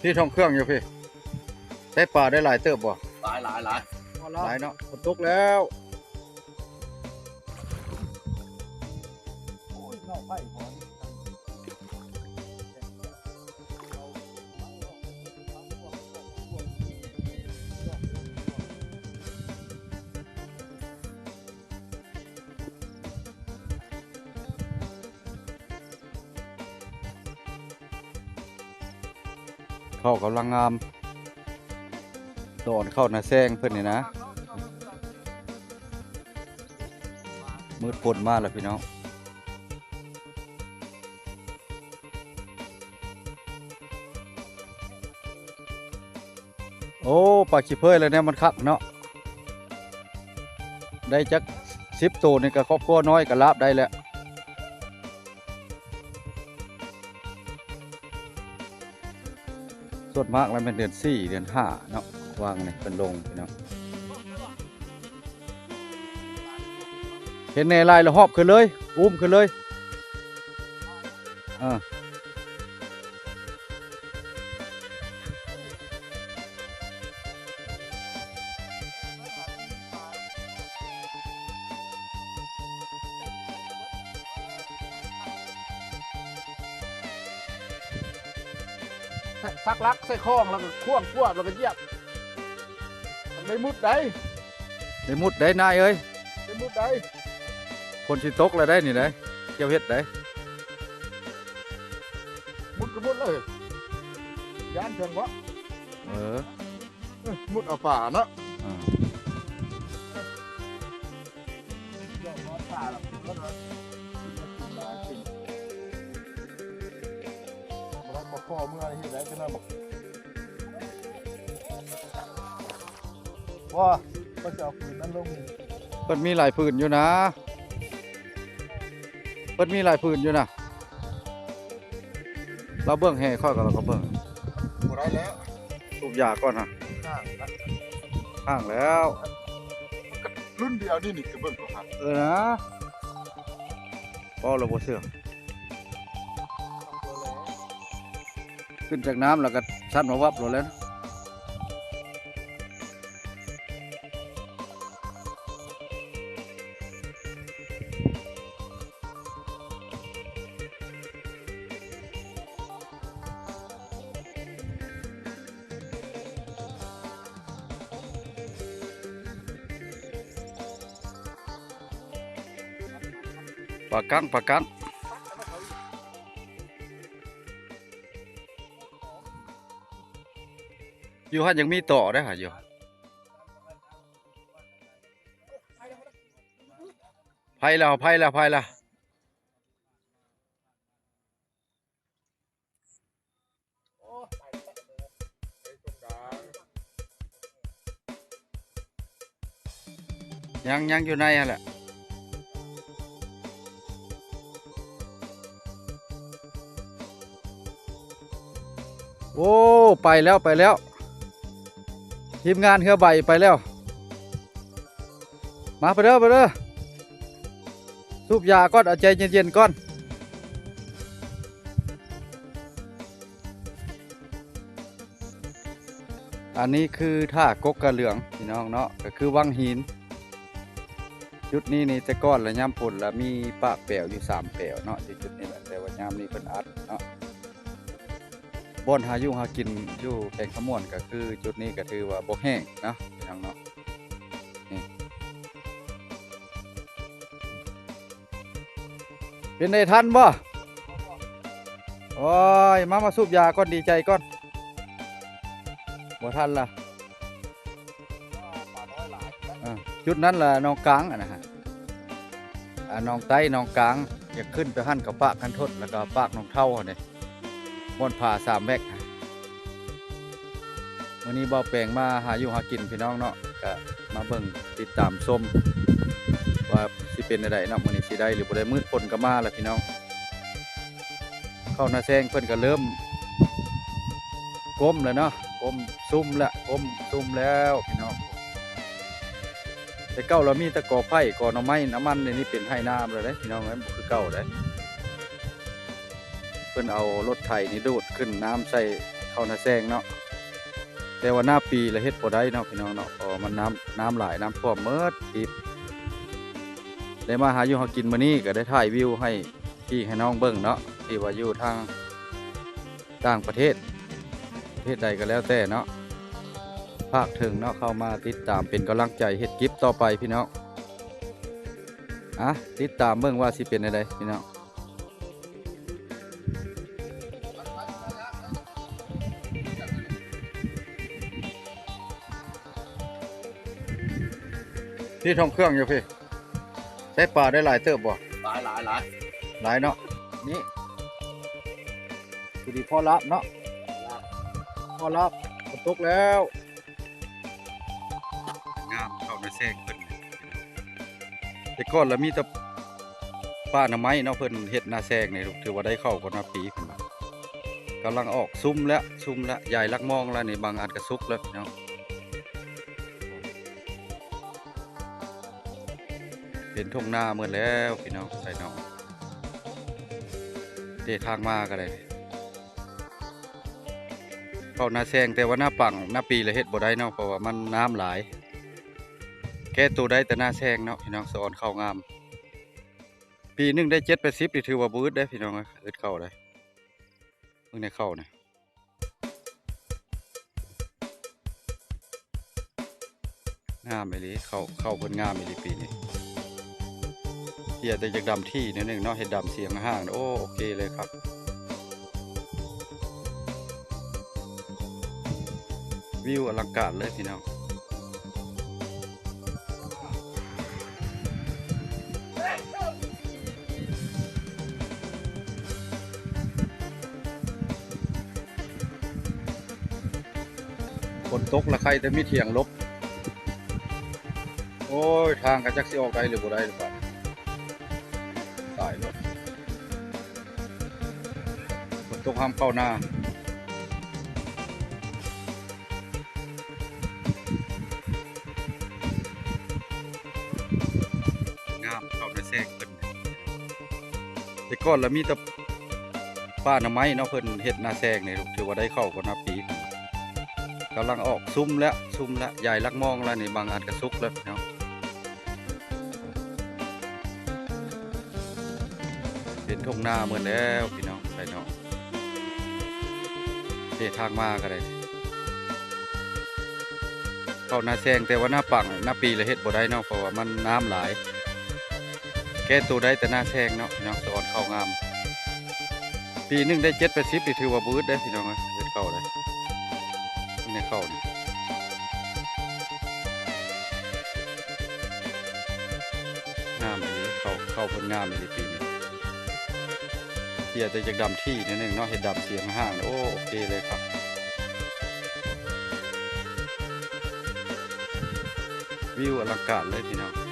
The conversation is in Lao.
ທີ່ທ່ອງເຄື່ອງຢູ່ພີ້ ໄດ້ປາໄດ້ຫຼາຍເຕີບບໍ່? ຫຼາຍ ຫຼາຍ ຫຼາຍ ຫຼາຍເນາະ ຝົນຕົກແລ້ວ. ໂອ້ຍ ເນາະ ໄຟບໍ່ ເຂົ້າກຳລັງງາມ ດອນເຂົ້ານາແຊງເພິ່ນນີ້ນະ. ມືດຝົນມາແລ້ວພີ່ນ້ອງ. ໂອ້ ປາຂີ້ເພີຍແລ້ວແນວມັນຄັກເນາະ ໄດ້ຈັກສິບໂຕນີ້ກະຄອບຄົວນ້ອຍກະລາບໄດ້ແລ້ວ. ສ່ວນມາກແລ້ວແມ່ນເດືອນສີ່ເດືອນຫ້າເນາະ ວາງນີ້ເພິ່ນລົງພີ່ນ້ອງ. ເຫັນແນ່ຫຼາຍລະຫອບຂຶ້ນເລີຍ ອຸ້ມຂຶ້ນເລີຍ ເອີ. ສັກຫຼັກໃສ່ຄອງ ແລ້ວກໍຂວ້າງກວບ ແລ້ວກໍຢຽບ ມັນໄດ້ມຸດໄດ໋ ໄດ້ມຸດໄດ໋ນາຍເອີຍ ໄດ້ມຸດໄດ໋. ຝົນຊິຕົກແລ້ວໄດ໋ນີ້ໄດ໋ ກ່ຽວເຮັດໄດ໋ ມຸດກໍມຸດເລີຍ ຢ້ານເຖິງບໍ່? ເອີ ມຸດເອົາປາເນາະ ອ່າ. ບໍ່ ເພິ່ນຈະເອົາປືນນັ້ນລົງນີ້ ເພິ່ນມີຫຼາຍຜືນຢູ່ນະ ເພິ່ນມີຫຼາຍຜືນຢູ່ນະ. ລາວເບິ່ງແຮ່ຂ້ອຍກໍ ລາວກໍເບິ່ງ ບໍ່ໄດ້ແລ້ວ ສູບຢາກ່ອນນະ ຫ້າງແລ້ວ ຫ້າງແລ້ວ ລຸ້ນດຽວນີ້ນີ້ ກໍເບິ່ງກໍຄັກ ເອີນະ ເວົ້າແລ້ວບໍ່ເຊື່ອ ຂຶ້ນຈາກນ້ຳແລ້ວກໍສັ່ນວັບໆໂລດແລ້ວ. ປາກັງ ປາກັງ ຢູ່ຫັ້ນຍັງມີຕໍ່ເດ້ຫາຢູ່. ໄປແລ້ວ ໄປແລ້ວ ໄປແລ້ວ. ຍັງ ຍັງຢູ່ໃນຫັ້ນແຫຼະ. ໂອ້ ໄປແລ້ວ ໄປແລ້ວ ທີມງານເຮືອໃບໄປແລ້ວ. ມາ ໄປເດີ ໄປເດີ ສູບຢາກ່ອນ ເອົາໃຈເຢັນໆກ່ອນ. ອັນນີ້ຄືທ່າກົກກະເຫຼືອງພີ່ນ້ອງເນາະ ກໍຄືວັງຫີນ. ຈຸດນີ້ນີ້ແຕ່ກ່ອນລະຍາມຝົນລະມີປາກແປວຢູ່ສາມແປວເນາະ ຢູ່ຈຸດນີ້ແຫຼະ ແຕ່ວ່າຍາມນີ້ເພິ່ນອັດເນາະ. ບ່ອນຫາຢູ່ຫາກິນຢູ່ແຂວງຄຳມ່ວນ ກໍຄືຈຸດນີ້ກໍຖືວ່າບໍ່ແຫ້ງເນາະ ພີ່ນ້ອງເນາະ. ນີ້ ເປັນໄດ ທັນບໍ່? ໂອ້ຍ ມາ ມາສູບຢາກ່ອນ ດີໃຈກ່ອນ. ບໍ່ທັນລະ. ເອີ ຈຸດນັ້ນລະໜອງກາງ ອັນນັ້ນຫະ ອາ ໜອງໃຕ້ ໜອງກາງ. ຢາກຂຶ້ນໄປຫັ້ນກໍປາກຄັນທົດ ແລ້ວກໍປາກໜອງເທົາຫັ້ນເດ້ ບ່ອນຜາສາມແມັກ. ມື້ນີ້ບ່າວແປງມາຫາຢູ່ຫາກິນພີ່ນ້ອງເນາະ ກະມາເບິ່ງຕິດຕາມຊົມວ່າຊິເປັນແນວໃດເນາະ ມື້ນີ້ຊິໄດ້ຫຼືບໍ່ໄດ້. ມືດຝົນກໍມາແລ້ວພີ່ນ້ອງ. ເຂົ້ານາແຊງເພິ່ນກໍເລີ່ມກົ້ມແລ້ວເນາະ ກົ້ມຊຸ່ມແລ້ວ ກົ້ມຊຸ່ມແລ້ວພີ່ນ້ອງ. ແຕ່ເກົ່າລະມີແຕ່ກໍໄຜ່ ກໍໜໍ່ໄມ້ ນ້ຳມັນ. ດຽວນີ້ເປັນໄຮ່ນາໝົດແລ້ວເດ້ພີ່ນ້ອງເອີຍ ບໍ່ຄືເກົ່າເດ້. ເພິ່ນເອົາລົດໄຖນີ້ດູດຂຶ້ນນ້ຳໃສ່ ຂົ້ານາແຊງເນາະ. ແຕ່ວ່າໜ້າປີລະເຮັດບໍ່ໄດ້ເນາະພີ່ນ້ອງເນາະ ເພາະວ່າມັນນ້ຳ ນ້ຳຫຼາຍ ນ້ຳຖ້ວມໝົດທິບ. ໄດ້ມາຫາຢູ່ຫາກິນມື້ນີ້ກໍໄດ້ຖ່າຍວິວໃຫ້ພີ່ໃຫ້ນ້ອງເບິ່ງເນາະ ທີ່ວ່າຢູ່ທາງຕ່າງປະເທດ ປະເທດໃດກໍແລ້ວແຕ່ເນາະ ຝາກເຖິງເນາະ ເຂົ້າມາຕິດຕາມເປັນກຳລັງໃຈເຮັດຄລິບຕໍ່ໄປພີ່ນ້ອງ. ອ່ະ ຕິດຕາມເບິ່ງວ່າຊິເປັນແນວໃດພີ່ນ້ອງ. ທີ່ທ່ອງເຄື່ອງຢູ່ພີ້ ໃຊ້ປາໄດ້ຫຼາຍເຕີບບໍ່? ຫຼາຍ ຫຼາຍ ຫຼາຍ ຫຼາຍເນາະ. ນີ້ ພໍດີພໍລາບເນາະ ພໍລາບ ຝົນຕົກແລ້ວ. ງາມເຂົ້ານາແຊງເພິ່ນ ແຕ່ກ່ອນລະມີແຕ່ປ່າໜໍ່ໄມ້ເນາະ ເພິ່ນເຮັດນາແຊງນີ້ ຖືວ່າໄດ້ເຂົ້າກ່ອນໜ້າປີເພິ່ນວ່າ. ກຳລັງອອກຊຸມແລ້ວ ຊຸມແລ້ວ ຢາຍຫຼັກມອງແລ້ວນີ້ ບາງອັນກໍສຸກແລ້ວເນາະ. ເປັນທົ່ງນາໝົດແລ້ວພີ່ນ້ອງ ໄຊນ້ອຍ ເດ ທາງມາກໍໄດ້ ເຂົ້ານາແຊງ. ແຕ່ວ່າໜ້າປັງ ໜ້າປີລະເຮັດບໍ່ໄດ້ເນາະ ເພາະວ່າມັນນ້ຳຫຼາຍ. ແກ້ໂຕໄດ້ແຕ່ໜ້າແຊງເນາະພີ່ນ້ອງ ສະອອນເຂົ້າງາມ. ປີໜຶ່ງໄດ້ເຈັດແປດສິບ ນີ້ຖືວ່າບໍ່ອຶດເດ້ພີ່ນ້ອງເອີຍ ອຶດເຂົ້າເດ້. ເບິ່ງໃນເຂົ້ານີ້ ງາມອີ່ຫຼີ ເຂົ້າ ເຂົ້າເພິ່ນງາມອີ່ຫຼີປີນີ້. ເພຍແຕ່ຢາກດຳຖີ່ໜ້ອຍໜຶ່ງເນາະ ເຮັດດຳສຽງຫ້າງ ໂອ້ ໂອເຄເລີຍຄັບ. ວິວອະລັງການເລີຍພີ່ນ້ອງ. ຝົນຕົກລະໄຄແຕ່ມີຖຽງຫຼົບ. ໂອ້ຍ ທາງກໍຈັກຊິອອກໄດ້ຫຼືບໍ່ໄດ້ລະບາດ ຕາຍແລ້ວ. ຝົນຕົກຫ້າມເຂົ້ານາ. ງາມເຂົ້ານາແຊງເພິ່ນ ແຕ່ກ່ອນລະມີແຕ່ປ່າໜໍ່ໄມ້ເນາະ ເພິ່ນເຮັດນາແຊງນີ້ ຖືວ່າໄດ້ເຂົ້າກ່ອນໜ້າປີ. ກຳລັງອອກຊຸມແລ້ວ ຊຸມແລ້ວ ຢາຍຫຼັກມອງແລ້ວນີ້ ບາງອັນກໍສຸກແລ້ວເນາະ. ເປັນທົ່ງນາໝົດແລ້ວພີ່ນ້ອງ ໄຊນ້ອຍ ເດ ທາງມາກໍໄດ້ ເຂົ້ານາແຊງ. ແຕ່ວ່າໜ້າປັງ ໜ້າປີລະເຮັດບໍ່ໄດ້ເນາະ ເພາະວ່າມັນນ້ຳຫຼາຍ. ແກ້ໂຕໄດ້ແຕ່ໜ້າແຊງເນາະພີ່ນ້ອງ ສະອອນເຂົ້າງາມ. ປີໜຶ່ງໄດ້ເຈັດແປດສິບ ນີ້ຖືວ່າບໍ່ອຶດເດ້ພີ່ນ້ອງເອີຍ ເຮັດເຂົ້າເດ້. ເບິ່ງໃນເຂົ້ານີ້ ງາມອີ່ຫຼີ ເຂົ້າ ເຂົ້າເພິ່ນງາມອີ່ຫຼີປີນີ້. ເພຍແຕ່ຢາກດຳຖີ່ໜ້ອຍໜຶ່ງເນາະ ເຮັດດຳສຽງຫ້າງ ໂອ້ ໂອເຄເລີຍຄັບ. ວິວອະລັງການເລີຍພີ່ນ້ອງ.